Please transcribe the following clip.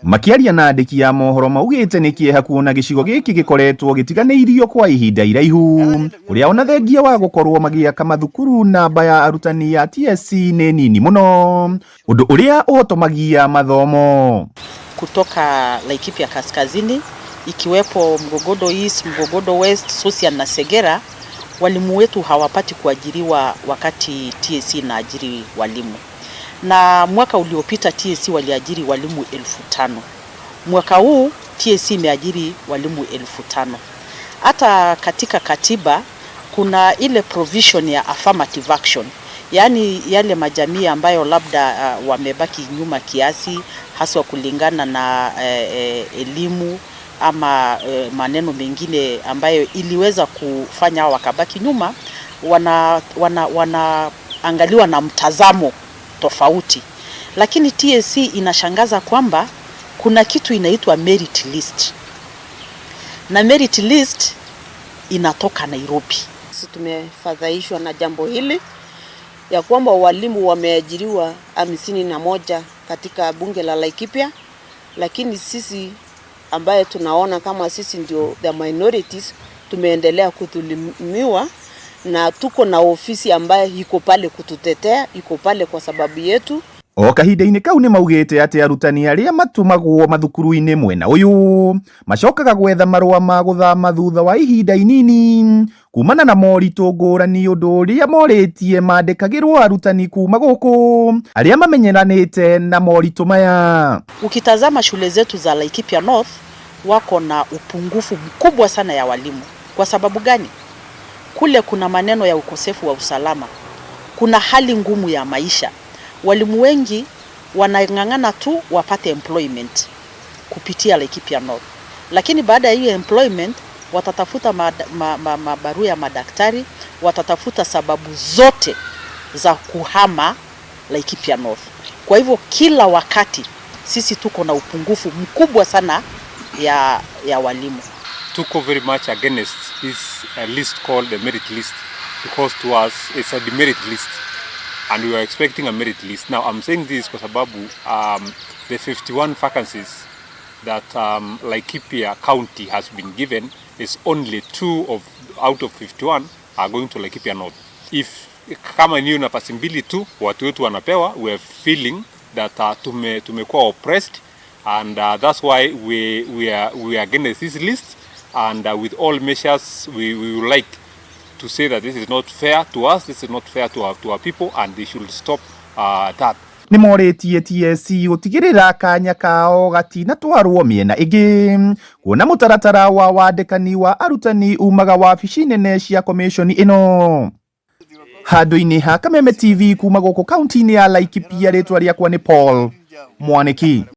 Makĩaria na andĩki a mohoro, maugĩte nĩ kĩeha kuona gĩcigo gĩkĩ gĩkoretwo gĩtiganĩirio kwa ihinda iraihu, kũrĩa ona thengia wa gũkorwo magĩaka mathukuru, namba ya arutani ya TSC nĩ nini mũno, ũndũ ũrĩa ũhotomagia mathomo. Kutoka Laikipia Kaskazini, ikiwepo Mgogodo East, Mgogodo West, Sosian na Segera, walimu wetu hawapati kuajiriwa wakati TSC inaajiri walimu. Na mwaka uliopita TSC waliajiri walimu 5,000. Mwaka huu TSC imeajiri walimu 5,000. Hata katika katiba kuna ile provision ya affirmative action, yaani yale majamii ambayo labda wamebaki nyuma kiasi, haswa kulingana na elimu ama maneno mengine ambayo iliweza kufanya hao wakabaki nyuma, wanaangaliwa na mtazamo tofauti. Lakini TSC inashangaza kwamba kuna kitu inaitwa merit list, na merit list inatoka Nairobi. Sisi tumefadhaishwa na jambo hili ya kwamba walimu wameajiriwa 51 katika bunge la Laikipia, lakini sisi ambaye tunaona kama sisi ndio the minorities tumeendelea kudhulumiwa, na tuko na ofisi ambayo iko pale kututetea, iko pale kwa sababu yetu. O kahinda-inĩ kau, nĩ maugĩte atĩ arutani arĩa matũmagwo mathukuru-inĩ mwena ũyũ macokaga gwetha marũa ma gũthama thutha wa ihinda inini kumana na moritũ ngũrani, ũndũ ũrĩa morĩtie mandĩkagĩrwo arutani kuma gũkũ arĩa mamenyeranĩte na moritũ maya. Ukitazama shule zetu za Laikipia North, wako na upungufu mkubwa sana ya walimu. Kwa sababu gani? Kule kuna maneno ya ukosefu wa usalama, kuna hali ngumu ya maisha. Walimu wengi wanang'ang'ana tu wapate employment kupitia Laikipia North, lakini baada ya hiyo employment watatafuta mabarua ya madaktari, watatafuta sababu zote za kuhama Laikipia North. Kwa hivyo kila wakati sisi tuko na upungufu mkubwa sana ya walimu. Tuko very much against this list called the merit list, because to us it's a demerit list and we are expecting a merit list. Now, I'm saying this kwa sababu the 51 vacancies that Laikipia County has been given is only two of out of 51 are going to Laikipia North. If kama niyo nafasi mbili tu watu wetu wanapewa, we are feeling that tumekuwa oppressed, and that's why we are against this list, and with all measures we would like to say that this is not fair to us, this is not fair to our people, and they should stop that. Nĩ morĩtie TSC gũtigĩrĩra kanya kao gatinatwarwo mĩena ĩngĩ, kuona mũtaratara wa wandĩkani wa arutani umaga wabici nene cia commission ĩno. Handũ-inĩ ha Kameme TV kuma gũkũ kaunti-inĩ ya Laikipia, rĩtwa rĩakwa nĩ Paul Mwaniki.